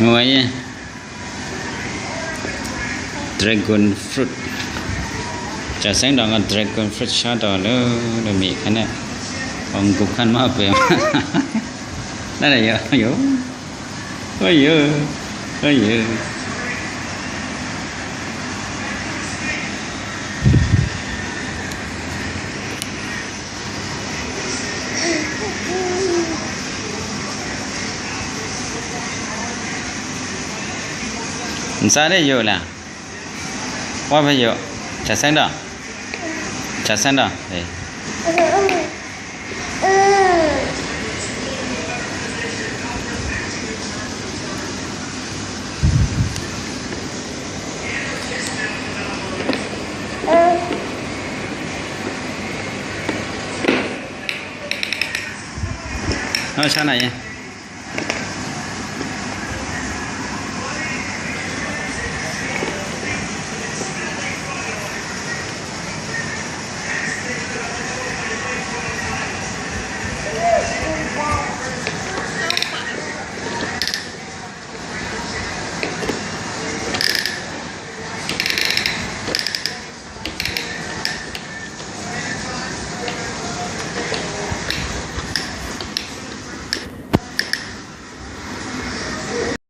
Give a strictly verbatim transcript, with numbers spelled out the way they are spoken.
Ngu ai ye. Dragon fruit. Cha seng dang a dragon fruit sha taw lo, lo mi hkan e. Ong gup hkan ma pe. Na na yo, yo. Oi yo, oi yo. Ntsa de yo la. Wa hpe yo. Cha seng dang. Cha seng dang. Eh. Naw sha na yin.